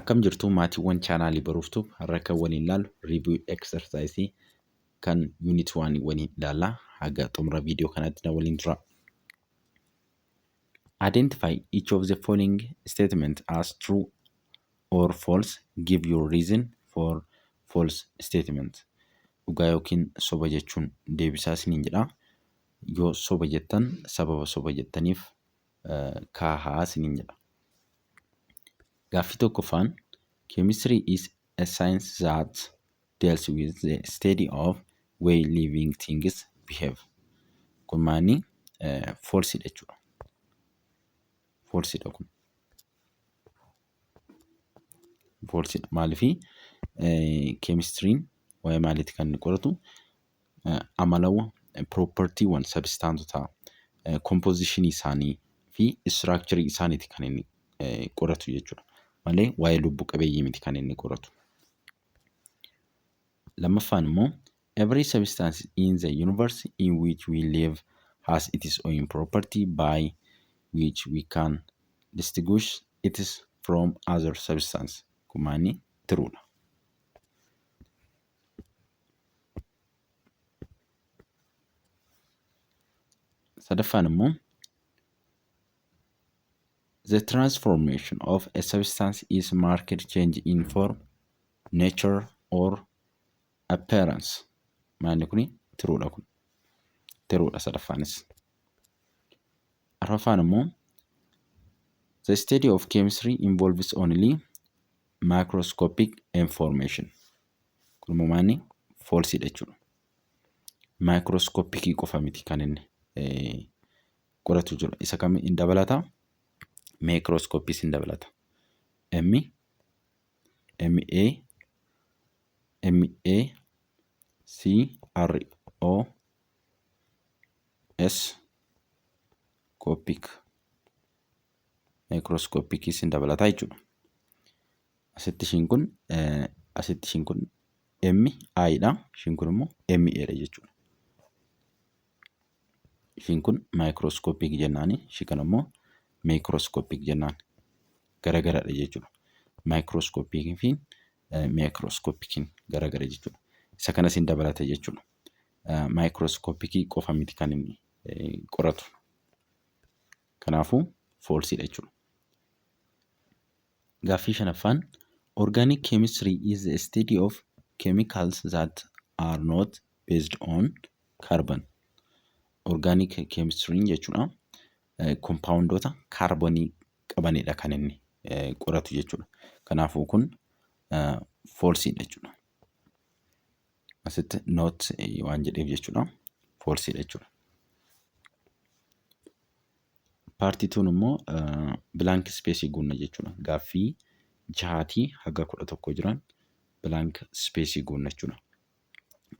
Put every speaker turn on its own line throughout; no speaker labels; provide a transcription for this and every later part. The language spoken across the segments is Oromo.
Akkam jirtu maatiiwwan chaanaalii Baruuftuu? Har'a kan waliin ilaallu review exercise kan unit 1 waliin ilaalla. Haga xumura viidiyoo kanaatti na waliin tura. Identify each of the following statement as true or false. Give your reason for false statement. Dhugaa yookiin soba jechuun deebisaa isiniin jedha. Yoo soba jettan sababa soba jettaniif kaahaa isiniin jedha. Gaaffii tokkoffaan, chemistry is a science that deals with the study of way living things behave. Kun maani? False dha jechuudha. False dha kun. False dha. Maaliifii keemistiriin waa'ee maaliiti kan inni qoratu? Amalawwan, propertiiwwan sabstaantotaa, kompoozishinii isaanii fi istiraakcharii isaaniiti kan inni qoratu jechuudha. Malee waa'ee lubbu qabeeyyii miti kan inni qoratu. Lammaffaan immoo, every substance in the universe in which we live has its own property by which we can distinguish it from other substance. Kun maani? Tiruudha. Sadaffaan immoo, the transformation of a substance is marked change in form, nature or appearance. Maalli kuni? Tiruudha kun. Tiruudha sadaffaanis. Arfaffaan immoo, the study of chemistry involves only macroscopic information. Kun immoo maanni? Foolsiidha jechuudha. Maayikirooskooppikii qofa miti kan inni qoratu jiru. Isa kam hin dabalata? Meekirooskooppiis hin dabalata. M M A M A C R O S kooppiik maayikirooskooppikiis hin dabalata jechuudha. Asitti ishiin kun asitti ishiin kun M I dha. Ishiin kun immoo M A dha jechuudha. Ishiin kun maayikirooskooppik jennaani. Ishii kana immoo meekirooskooppik jennaan. Garagaradha jechuudha. Maayikirooskooppikii fi meekirooskooppikiin garagara jechuudha. Isa kanas hin dabalata jechuudha. Maayikirooskooppikii qofa miti kan inni qoratu. Kanaafuu foolsiidha jechuudha. Gaaffii shanaffaan, organic chemistry is the study of chemicals that are not based on carbon. Organic chemistry jechuudha. Kompaawundoota kaarbonii qabanidha kan inni qoratu jechuudha. Kanaafuu kun foolsiidha jechuudha. Asitti not waan jedheef jechuudha. Foolsiidha jechuudha. Paartii tuun immoo blank space guunna jechuudha. Gaaffii 6 haga 11 jiran blank space guunna jechuudha.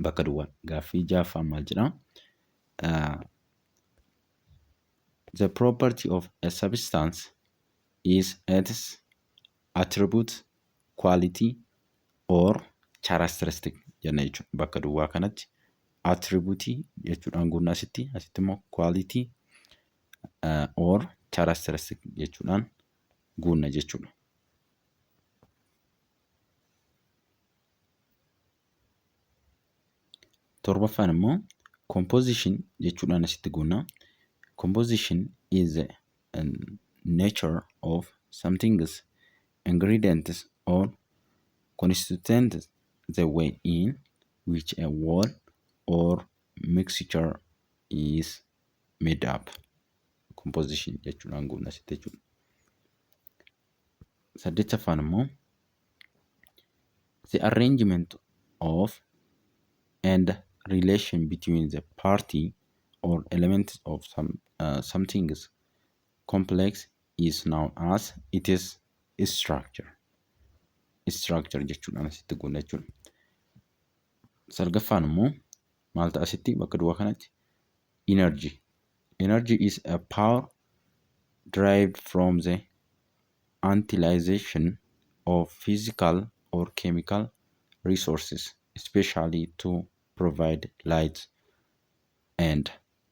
Bakka duwwaa. Gaaffii ja'affaan maal jedhaa? The property of a substance is its attribute, quality or characteristic jenna jechuudha. Bakka duwwaa kanatti attribute jechuudhaan guunna asitti, asitti immoo quality or characteristic jechuudhaan guunna jechuudha. Torbaffaan immoo composition jechuudhaan asitti guunna. Composition is the nature of something's ingredients or constituents, the way in which a whole or mixture is made up. Composition jechuudhaan guunna asitti jechuudha. Saddeettaffaan immoo, the arrangement of and relation between the party or elements of something is complex is known as its structure. Structure jechuudhaan asitti guunna jechuudha. Salgaffaan immoo maal ta'a asitti bakka duwwaa kanatti? Energy. Energy is a power derived from the utilization of physical or chemical resources, especially to provide light and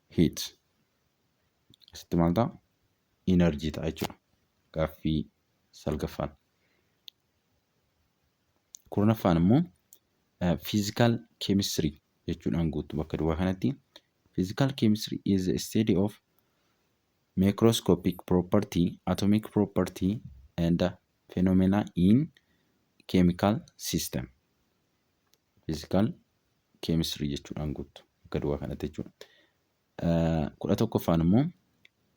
heat. Asitti maal ta'a? Energy ta'a jechuudha. Gaaffii salgaffaan. 10ffaan immoo physical chemistry jechuudhaan guutu bakka duwwaa kanatti. Physical chemistry is the study of macroscopic property, atomic property and phenomena in chemical system. Physical chemistry jechuudhaan guutu bakka duwwaa kanatti jechuudha. 11ffaan immoo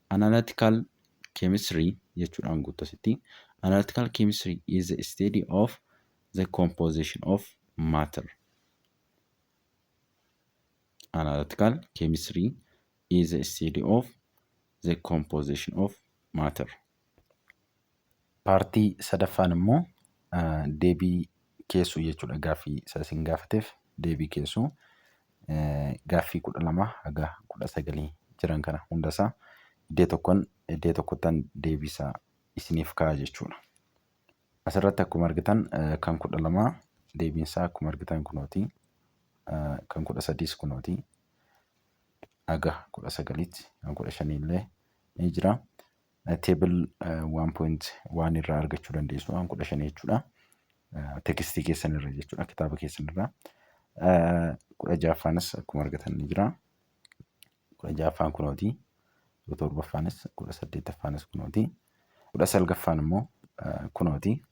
analytical chemistry jechuudhaan guutu asitti. Analytical chemistry is the study of the composition of matter. Analytical chemistry is the study of the composition of matter. Partii sadaffaan immoo deebii keessuu jechuudha. Gaaffii isa isin gaafateef deebii keessuu, gaaffii 12 haga 19 jiran kana hundasaa iddoo tokkottan deebisaa isiniif kaa'a jechuudha. Asirratti akkuma argitan kan 12 deebiinsaa akkuma argitan kunooti. Kan 13s kunooti. Haga 19tti kan 15 illee ni jira. Table 1.1 irraa argachuu dandeessu kan 15 jechuudha. Textii keessan irra jechuudha, kitaaba keessan irraa. 16ffaanis akkuma argatan ni jira. 16ffaan kunooti. 17ffaanis, 18ffaanis kunooti. 19ffaan immoo kunooti.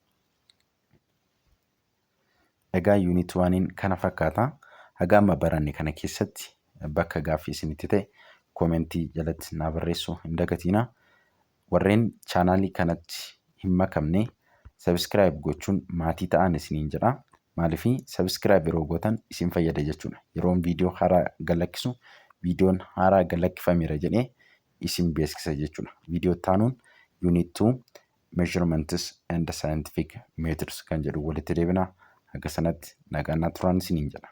Egaa unit oneiin kana fakkaata. Haga amma baranne kana keessatti bakka gaaffii isinitti ta'e commentii jalatti naa barreessuu hin dagatinaa. Warreen channelii kanatti hin makamne subscribe gochuun maatii ta'an isiniin jedha. Maaliifii subscribe yeroo gootan isin fayyada jechuudha. Yeroon viidiyoo haaraa gadlakkisu viidiyoon haaraa gadlakkifameera jedhee isin beeksisa jechuudha. Viidiyoo itti unit 2 measurements and scientific methods kan jedhu walitti deebina. Haga sanatti nagaan naa turaan isiniin jedha.